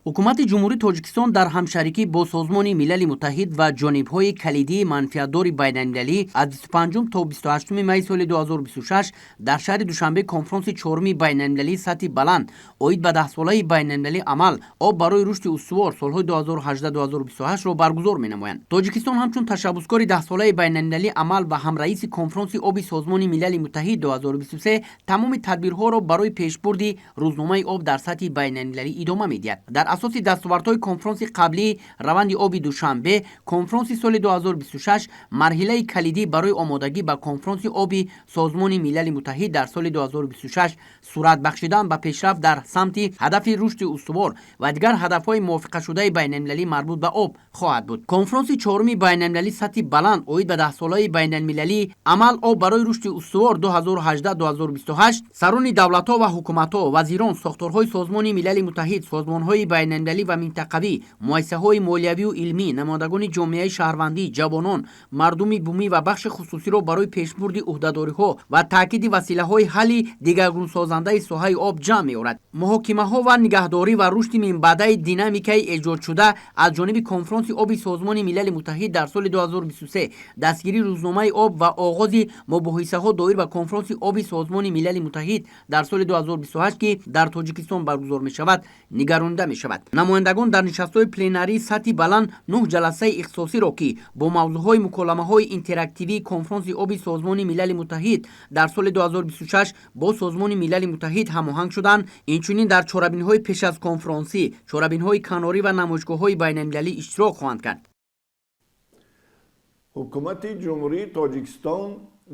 Ҳукумати Ҷумҳурии Тоҷикистон дар ҳамшарикӣ бо Созмони Милали Муттаҳид ва ҷонибҳои калидии манфиатдори байналмилалӣ аз 25 то 28 майи соли 2026 дар шаҳри Душанбе конфронси чоруми байналмилалии сатҳи баланд оид ба Даҳсолаи байналмилалии амал «Об барои рушди устувор» солҳои 2018-2028-ро баргузор менамоянд. Тоҷикистон ҳамчун ташаббускори Даҳсолаи байналмилалии амал ва ҳамраиси Конфронси оби Созмони Милали Муттаҳид 2023 тамоми тадбирҳоро барои пешбурди Рӯзномаи об дар сатҳи байналмилалӣ идома медиҳад. Дар асоси дастовардҳои конфронси қаблии раванди оби Душанбе, конфронси соли 2026 марҳилаи калидӣ барои омодагӣ ба Конфронси оби Созмони Милали Муттаҳид дар соли 2026, суръат бахшидан ба пешрафт дар самти ҳадафи рушди устувор ва дигар ҳадафҳои мувофиқашудаи байналмилалӣ марбут ба об хоҳад буд. Конфронси чоруми байналмилалии сатҳи баланд оид ба Даҳсолаи байналмилалии амал «Об барои рушди устувор» 2018-2028 сарони давлатҳо ва ҳукуматҳо, вазирон, сохторҳои Созмони Милали Муттаҳид, созмонҳои байналмилалӣ ва минтақавӣ, муассисаҳои молиявию илмӣ, намояндагони ҷомеаи шаҳрвандӣ, ҷавонон, мардуми бумӣ ва бахши хусусиро барои пешбурди ӯҳдадориҳо ва таъкиди василаҳои ҳалли дигаргунсозандаи соҳаи об ҷамъ меорад. Муҳокимаҳо ва нигаҳдорӣ ва рушди минбаъдаи динамикаи эҷодшуда аз ҷониби Конфронси оби Созмони Милали Муттаҳид дар соли 2023, дастгирии Рӯзномаи об ва оғози мубоҳисаҳо доир ба Конфронси оби Созмони Милали Муттаҳид дар соли 2028, ки дар Тоҷикистон баргузор мешавад, нигаронида мешавад. Намояндагон дар нишастҳои пленарии сатҳи баланд, нӯҳ ҷаласаи ихтисосиро, ки бо мавзӯъҳои муколамаҳои интерактивии Конфронси оби Созмони Милали Муттаҳид дар соли 2026 бо Созмони Милали Муттаҳид ҳамоҳанг шуданд, инчунин дар чорабиниҳои пеш аз конфронсӣ, чорабиниҳои канорӣ ва намоишгоҳҳои байналмилалӣ иштирок хоҳанд кард. Ҳукумати Ҷумҳурии Тоҷикистон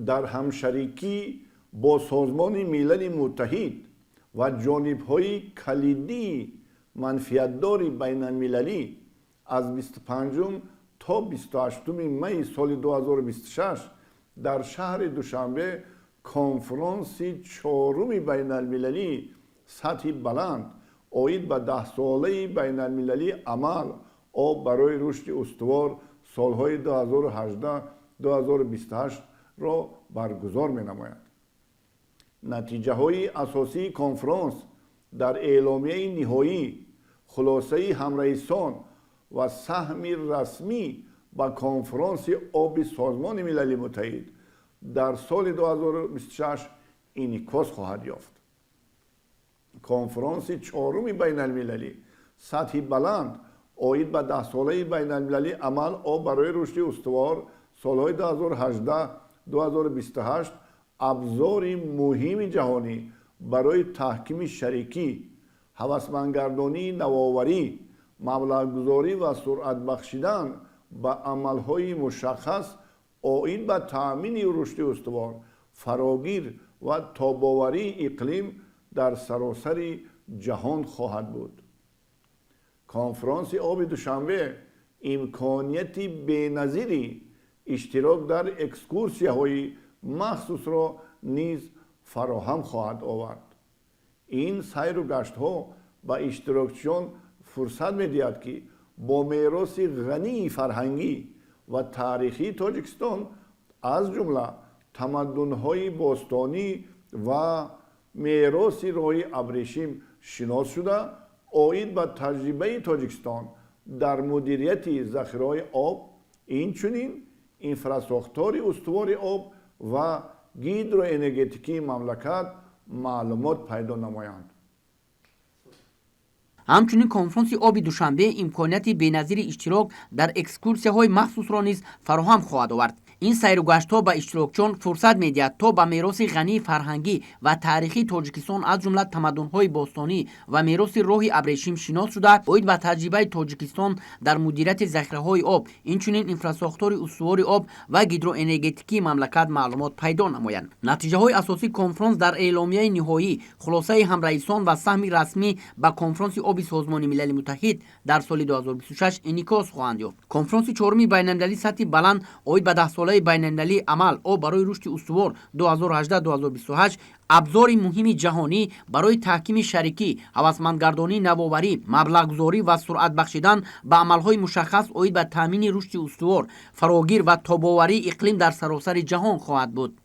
дар ҳамшарикӣ бо Созмони Милали Муттаҳид ва ҷонибҳои калидии манфиатдори байналмилалӣ аз 25 то 28 майи соли 2026 дар шаҳри Душанбе конфронси чоруми байналмилалии сатҳи баланд оид ба Даҳсолаи байналмилалии амал «Об барои рушди устувор» солҳои 2018-2028-ро баргузор менамояд. Натиҷаҳои асосии конфронс дар эъломияи ниҳоӣ, хулосаи ҳамраисон ва саҳми расмӣ ба Конфронси оби Созмони Милали Муттаҳид дар соли 2026 инъикос хоҳад ёфт. Конфронси чоруми байналмилалӣ сатҳи баланд оид ба Даҳсолаи байналмилалии амал «Об барои рушди устувор» солҳои 2018-2028 абзори муҳими ҷаҳонӣ барои таҳкими шарикӣ, ҳавасмандгардонии навоварӣ, маблағгузорӣ ва суръат бахшидан ба амалҳои мушаххас оид ба таъмини рушди устувор, фарогир ва тобоварии иқлим дар саросари ҷаҳон хоҳад буд. Конфронси оби Душанбе имконияти беназири иштирок дар экскурсияҳои махсусро низ фароҳам хоҳад овард. Ин сайру гаштҳо ба иштирокчиён фурсат медиҳад, ки бо мероси ғании фарҳангӣ ва таърихии Тоҷикистон, аз ҷумла тамаддунҳои бостонӣ ва мероси роҳи абрешим шинос шуда, оид ба таҷрибаи Тоҷикистон дар мудирияти захираҳои об, инчунин инфрасохтори устувори об ва гидроэнергетикии мамлакат маълумот пайдо намоянд. Ҳамчунин конфронси оби Душанбе имконияти беназири иштирок дар экскурсияҳои махсусро низ фароҳам хоҳад овард. Ин сайругаштҳо ба иштирокчиён фурсат медиҳад, то ба мероси ғании фарҳангӣ ва таърихии Тоҷикистон, аз ҷумла тамаддунҳои бостонӣ ва мероси роҳи абрешим шинос шуда, оид ба таҷрибаи Тоҷикистон дар мудирияти захираҳои об, инчунин инфрасохтори устувори об ва гидроэнергетикии мамлакат маълумот пайдо намоянд. Натиҷаҳои асосии конфронс дар эъломияи ниҳоӣ, хулосаи ҳамраисон ва саҳми расмӣ ба Конфронси оби Созмони Милали Муттаҳид дар соли 2026 инъикос хоҳанд ёфт. Конфронси чоруми байналмилалии сатҳи баланд оид ба Даҳсолаи байналмилалии амал «Об барои рушди устувор» 2018-2028 абзори муҳими ҷаҳонӣ барои таҳкими шарикӣ, ҳавасмандгардонии навоварӣ, маблағгузорӣ ва суръат бахшидан ба амалҳои мушаххас оид ба таъмини рушди устувор, фарогир ва тобоварии иқлим дар саросари ҷаҳон хоҳад буд.